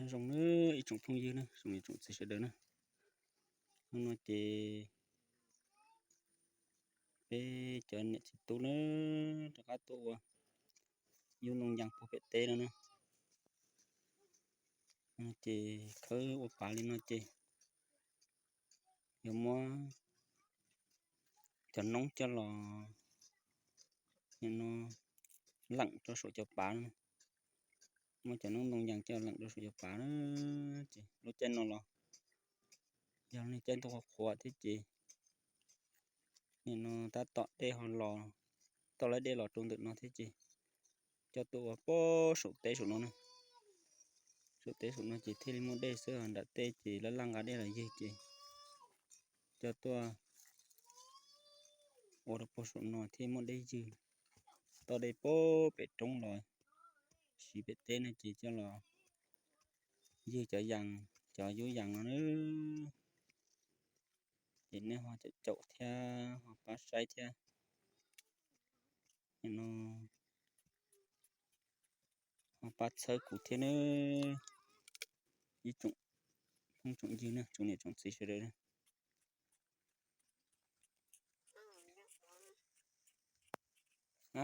Nyob zoo na ib tsoom phooj ywg na, zoo ib tsoom txiv sawv daws na. Hnub no ces peb cov niam txiv tub na rov qab tuaj ua yub ntoo yas puag pem teb no na. Ces khawb ua pav li no ces yuav muab cov noob coj los no leem rau saum cov pav no. Muab cov noob ntoo yas coj leem rau saum cov pav na. Ces lub caij no los yog lub caij ntuj qhuav qhuav thiab ces nim no tab tom dej ho los, tau lawv dej los rau ntawm no thiab ces coj tuaj ua puag saum teb saum no na. Saum teb saum no ces thiaj li muaj dej xwb, nram tej ces laj laj nqa dej los ywg ces coj tuaj ua rau puag saum no thiaj muaj dej ywg. Tau dej puag pem roob los siv pem teb no ces coj los ywg cov yas, cov yub yas no na. Ces nej ho caum caum thiab ho pab saib thiab no, ho pab txhawb kuv thiab na, ib tsoom phooj tsoom ywg na, tsoom niam tsoom txiv sawv daws na.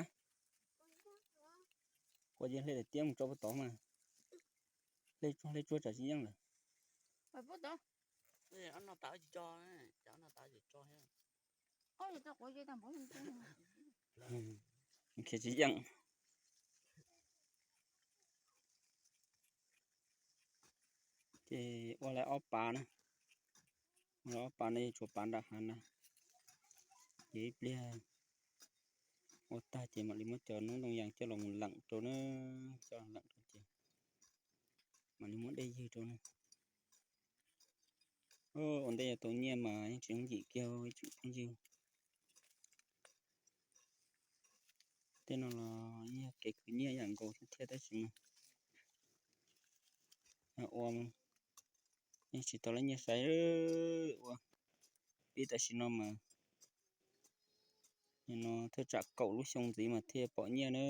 Koj yeej hle daim tiab mus tso puag tod mas. Hle tsuag hle tsuag tsam tsis yeej lawm. Khiav tsis yeej. Ces ua lawm ob pav na, ua lawm ob pav no tshuav pav nram hav na. Ces ib pliag ua tag ces mam li muab cov noob ntoo yas coj los mus leem rau na, coj los leem rau ces mam li muab dej ywg rau na. Ua ntej yuav tau nyiaj mas yeej tsis yooj yim kiag ib tsoom phooj ywg. Tej no los yog kev khwv nyiaj yam nkaus thiab tab sis mas ua yeej tsis tau lawv nyiaj sai ua. Pib tam sim no mas no thawj tsam kaum lub xyoo ntxiv mas thiaj pom nyiaj na.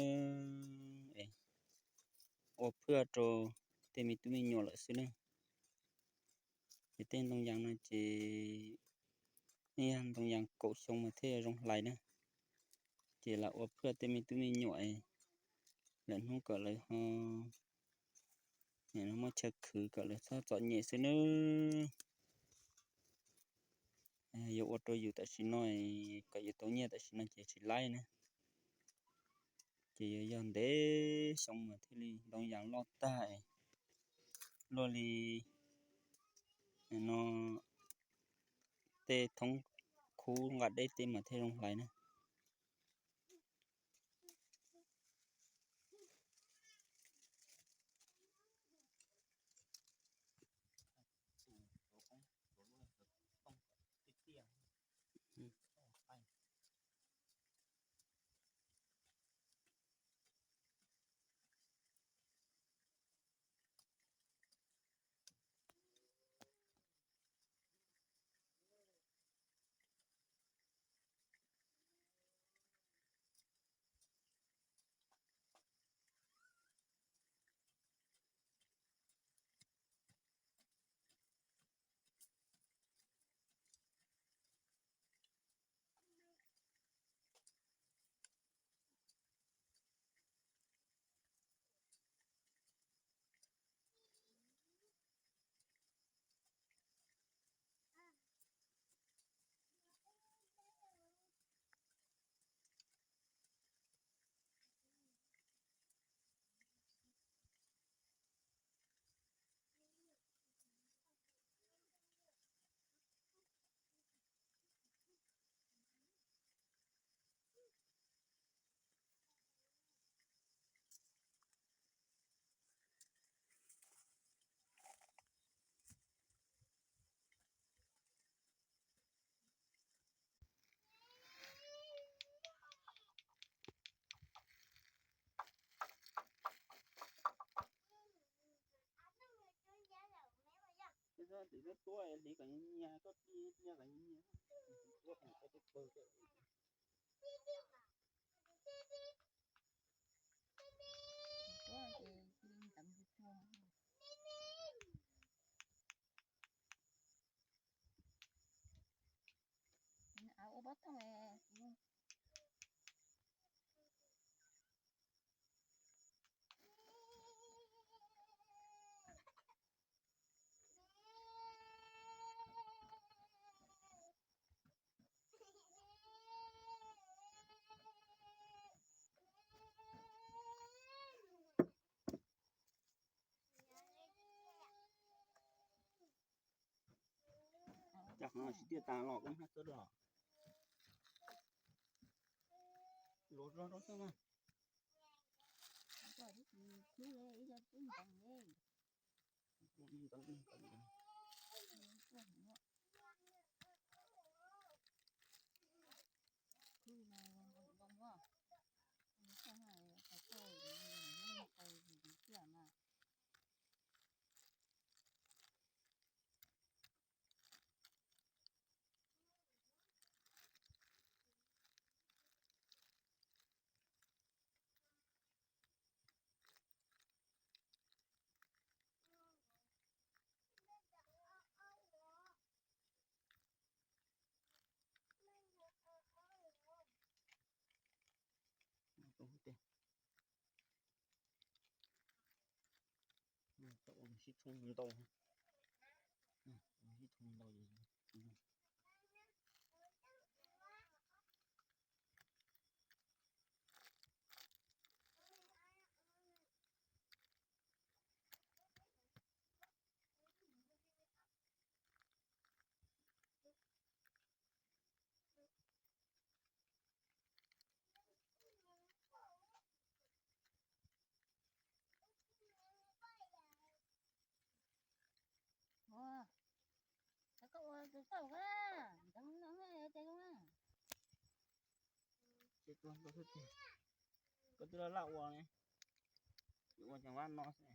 Ua phwaj rau tej me tub me nyuam lawm xwb na. Ces tej ntoo yas no ces yog ntoo yas kaum xyoo mas thiaj zoo hlais na. Ces lam ua phwaj tej me tub me nyuam, lawm hnub kom lawv ho muaj chaw khwv kom lawv txhob txom nyem xwb nawb. Yuav ua rau yus tam sim no kom yus tau nyiaj tam sim no ces tsis laib na. Ces yuav yog ntev xyoo mas thiaj li ntoo yas loj tag, luaj li no tej thoob khub nqa dej tej mas thiaj zoo hlais na. Tim no tuab hliv kom nyias, koj nyias kom nyias, tuab pawg pawg. tooj. Cas qhov no tsis tiaj tas los koj hab txawb dua. Luv rau rau xwb na. Sib thoob ntau, sib thoob ntau. Ua, koj ua tus tau koj, ntxeev no ces zoo na. Koj twb laj laj ua ne, ua cov vab no xwb.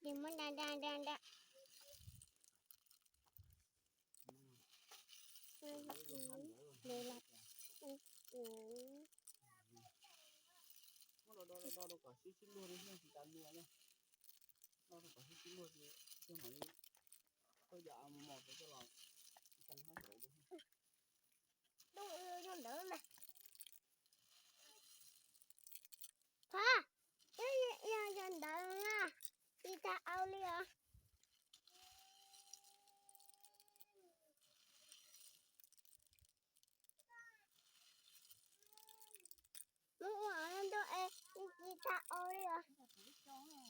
Ces muab da da da da. Muab do do do do kom sib sib luag li, tsis tas luag na. Do rau kom sib sib luag ces coj mam li, koj yam mos mos rau coj los xoo hab saud. Dub zoo ntawd mas. Pha, yog yog ntawd na, tsis tas au li os. Muab ua ntau es tsis tas au li os. Ua no.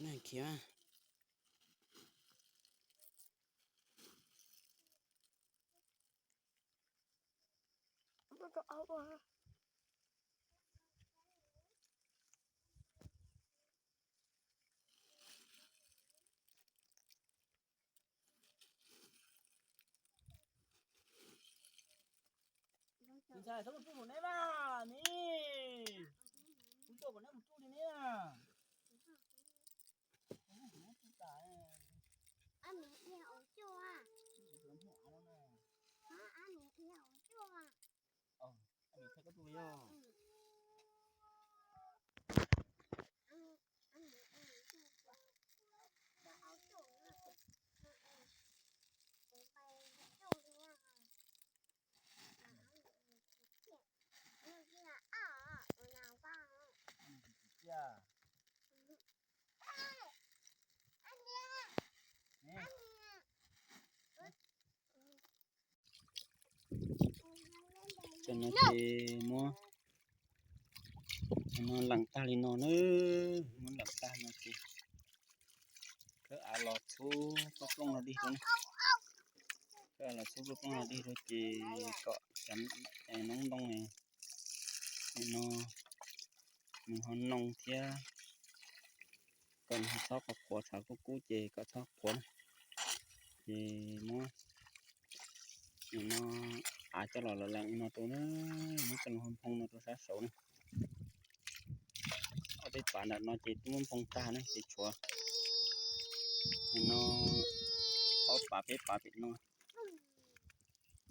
Nag khiav. Ntxhais, txhob mus tsuj npaum neb mas, nis. Kuv coj kom neb mus tsuj li neb na. Tam no ces muab no leem tag li no na, muab leem tag no ces khawb av los txhub plooj los dig rau na. Khawb av los txhub plooj los dig rau ces kom cov noob ntoo no nws ho noo thiab, kom nws ho txhob qhuav qhuav, tshav kub kub ces kom txhob qhuav na. Ces muab no av coj los leem no rau na, muab coj los nphoo no rau sab saud na. Ob peb pav ntawm no ces twb muab nphoo tag na ces tshuav no ob pav peb pav pem no.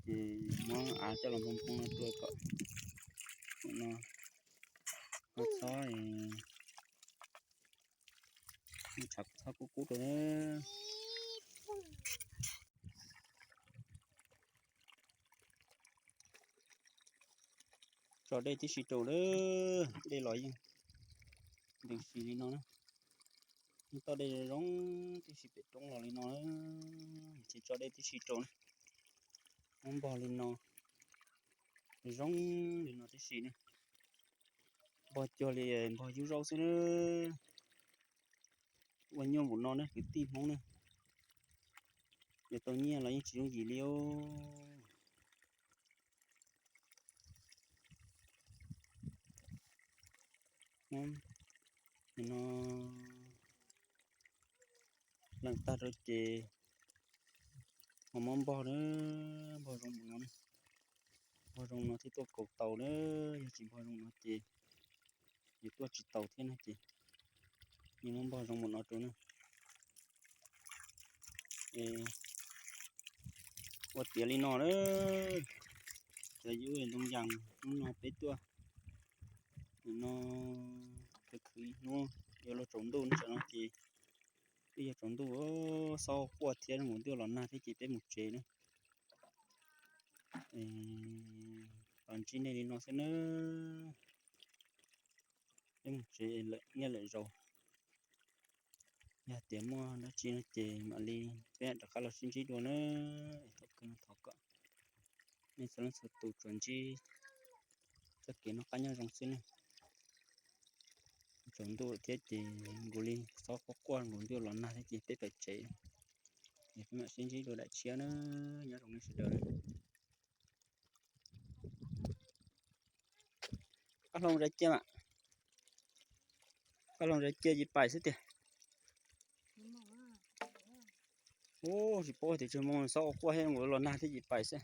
Ces muab av coj los nphoo nphoo no rau kom no txhob, tshav txhob kub kub rau na. Tso dej tib si rau lawm, dej los yeej ntees si li no na. Toj dej zoo tib si pem roob los li no, ces tso dej tib si rau na. Muab npog li no, zoo li no tib si ne. Npog cuag li npog yub zaub xwb na. Ua nyuaj npaum no ne kwv tij Hmoob ne, yuav tau nyiaj los yeej tsis yooj yim li os. No leem tag rau ces ho muab npog na, npog zoo npaum no, npog zoo no thiaj tuaj kaus tau na, yog tsis npog zoo no ces yuav tuaj tsis tau thiab no ces yeej muab npog zoo npaum no rau na. Ua tiav li no na, cov yub ntoo yas hnub no peb tuaj, nim no khwv khwv hnub yuav luag tsaus ntuj ne, tam no ces twb yog tsaus ntuj, xob quaj thiab, zoo nkaus twb los nag thiab ces peb mus tsev na. Los ntsib nej li no xwb na, peb mus tsev lawm niaj lawm zaus. Yog tias muaj dab tsi no ces mam li peb rov qab los sib ntsib dua na. Thov kawg no thov kom nej txhua leej txhua tus tsuas ntsib txoj kev noj qab nyob zoo xwb ne. Tsaus ntuj thiab ces nkaus li xob quaj quaj, nkaus twb los nag thiab ces peb pais tsev. Es peb mam sib ntsib dua daim tshiab na. Nyob zoo nej sawv daws. Koj hloov zais cia mas, koj hloov zais cia ces pais xwb tiag. Ub, tsis paub tias tsis moo xob ua quaj thiab, nkaus los nag thiab ces pais xwb.